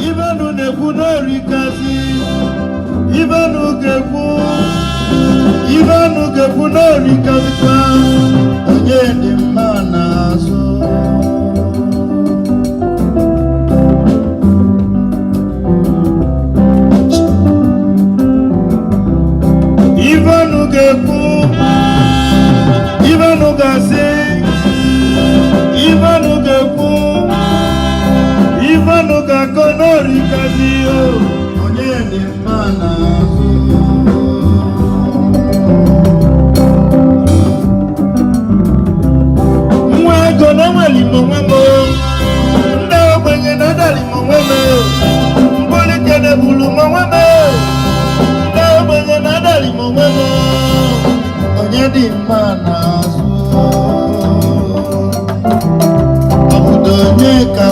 Ibenu na-ekwu n'orikazi, ibenu ga-ekwu, ibenu ga-ekwu n'orikazikwa, onye dị mma n'azụ. Ibenu ga-ekwu, ibenu ga-asị, ibenu ga-ekwu, ibenu ga-akọ n'orikazi o, onye dị mma n'azụ.